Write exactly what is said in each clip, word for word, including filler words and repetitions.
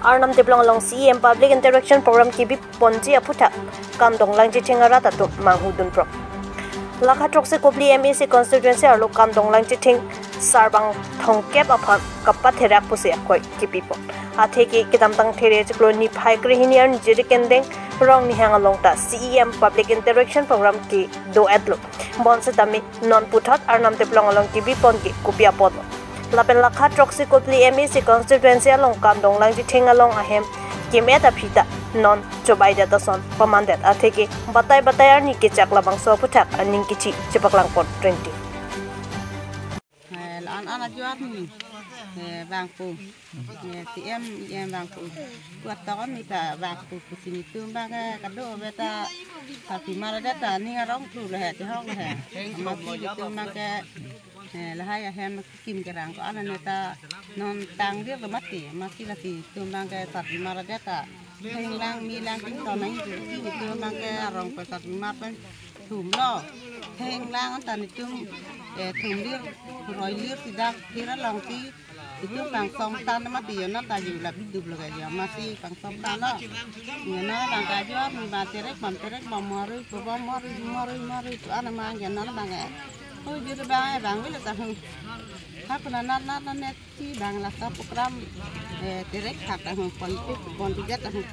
Arnam Teplong along C E M Public Interaction Program kebi ponji aphuthak Kamdong Langchithing arat atum manghudun prok. Lakha throksi kopili M A C constituency arlo Kamdong Langchithing sarbang thomkep aphan kapatherak pusi akoi kepipo. Atheke kedamtang There chiklo niphai krehini arni Jirikindeng Rongnihang along ta C E M Public Interaction Program kedo-etlo. Bonsitame non puthot Arnam Teplong along kebi pon ke kopi apotlo. Lapen lakha throksi kopili M A C constituency along Kamdong Langchithing along ahem kemet aphi ta non chobaidet ason pamandet atheke batai batai arni kechak labangso aphuthak aning kichi chepaklang pon rinti. Eh, la-an an ajo arni, eh, vangpo. Eh, C E M, E M vangpo. Kuat tokon ni ta vangpo pusi netum abang ke kado-ave ta sarpimar adet ta ning arong thu le he, chehong le he. Amatsi netum abang ke, eh, lahai ahem kim kerang ko-an ane ta non tangdir lo mati. Amatsi lasi netum abang ke sarpimar adet ta thenglang, melang, tington nangji, netum abang ke arong pen sarpimar pen thumlo. Thenglang ta netum, eh, thumlir, roilir si dak, phir alongsi netum kangsong tan mati, yo non ta ju la biduk lo ka, yo amatsi kangsong tanlo. Yo non abang ke ajo arni ba terek bom, terek bom, morui ko bom, morui, morui, morui ko-an ma, yo non abang ke. Oh, jir abang, eh, vangvelo ta hung. Ha kuna nat nat nat net si abang laso program, eh, terek thak ta hung, politik, politik ta hung.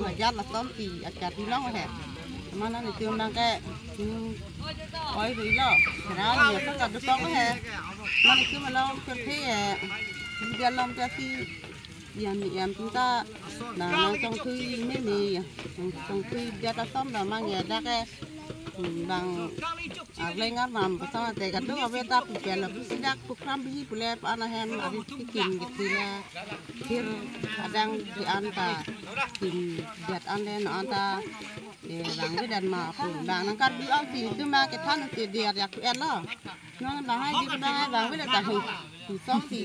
Wajar lason si akat ilong he. Mana netum abang ke, hmm, oi ruilo. Kera ni apa kado tong he. Mana netum along kerthe he. Dia along kerthe. Yam yam tum ta na nangchongthui meme ya. Nangchongthui dia ta som da mang ya dak ke. Hmm, bang arleng arnam pasang te kado-ave ta pupel pusi dak program biji pule pa-an ahem ari tikin gitu la. Phir adang di-an ta kim jat an le non ta, eh, vangvedet ma pu abang nangkarju an si netum abang kethan si dia yak tu-etlo. Non abang hai di abang hai vangvedet ta hu. Pu song si.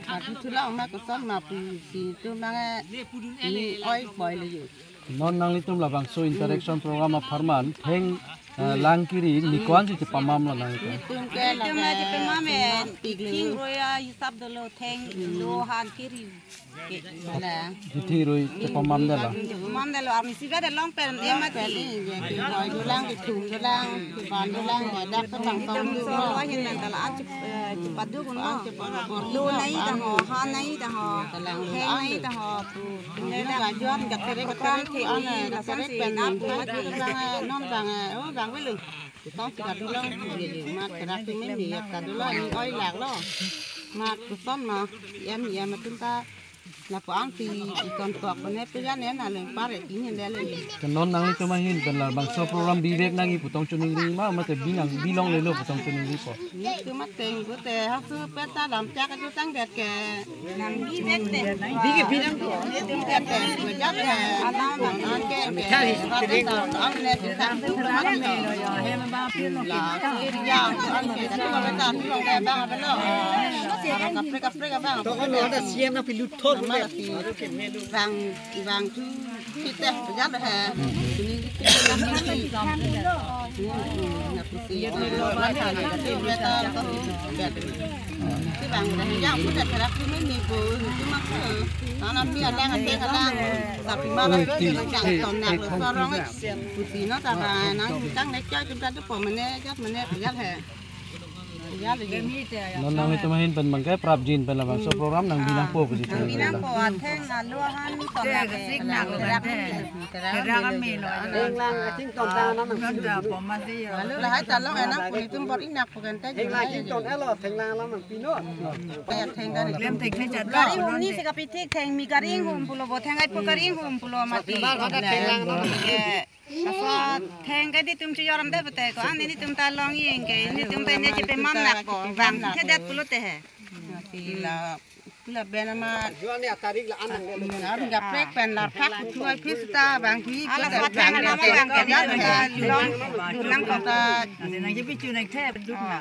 Atu thula ma koson ma pusi netum abang, eh, ni oi boi le yo. Non nanglitum labangso interaction program apharman theng, eh, lang kiri ni ko-an si chepamamlo nanglitum? Netum ke netum la la chepamam, eh, tik lo. Theng roya hisap dolo theng lo han kiri. Ke, la. Hithi rui chepamamdetlo. Chepamamdetlo, arni siga de long pen, eh, mati. Pen, eh, ya, ke boi dolang, ke thum dolang, ke ban dolang, ke dak ke bang tong dolo. Solo ahin nang kala an chep-, eh, chepaduk no. An chepaduk. Lo nai ta ho, han nai ta ho. Kalang theng nai ta ho. Pu. Pu ne dak ajo an ka terek ka terek ke an, eh, ka terek pen nang pu mati. Bang, eh, non bang, eh, oh, vangvelo. Kosonsi kadolong, ye, ye, ma kerak tu meme ya kadolong ni oi laklo. Ma koson ma, yam, yam atum ta lapuan si ikon tok pene pejan ya na leng pare kini dele. Ke non nanglitum ahin pen labangso program bivek nangji pu tong choningri ma, mate binang bilonglelo pu tong choningripo? Netum ateng pute hasu peta lam chak atu tangdet ke. Nang bivek te. Bivek binang tu. Bivek te. Bejat te. Alam anke te. Rata ta angle sintang tu mati me. La area anke tu beta tu long ke bang belo. Kapre kapre ke bang. Tokon lo ada C E M na pilut thor. Mala si. Bang, bang tu. Kita pejabat ha. Ini kita. Hmm, hmm, ya, pusi. Ya, lo, lo, lo, lo, lo, lo, lo. Kita bang, dah, ya, aku dah terap tu meme ko, itu mak tu. Tanam dia dah, dia kadang. Tapi malah tu, dia nak ton nak lo, sorong, eh. Pusi no, tak ada, nang, nang, nek, cak, kita tu, po, mene, cak, mene, pejabat ha. Non nanglitum ahin pen bang ke prapjin pen labangso program nang binangpo pusi. Nang binangpo, atheng alo ahan ton lake. Theng lang, theng lang, theng lang. Theng lang, theng ton ta nang. Lalu lahai ta long enang pu netum bor-inak pu kan ta. Theng lang, theng ton elo, theng lang lang nang pino. Theng ta ni. Klem theng theng jat. Gari hum ni si kapithik theng mi gari hum pulo bo theng ai pu gari hum pulo mati. Theng lang lang. Asa theng ke netum chojor-am te pute ko, an netum ta long ing ke, netum ta ne chepamam nak ko, bang thedet pulote he. Sila, sila ben ama. Juan ya tarik la anang le. Ar ga prek pen la phak tu ai phis ta bang hi. Ala ko sa theng bang ke, bang ke, ya long, long ko ta. Nang je pichu nang the duk na.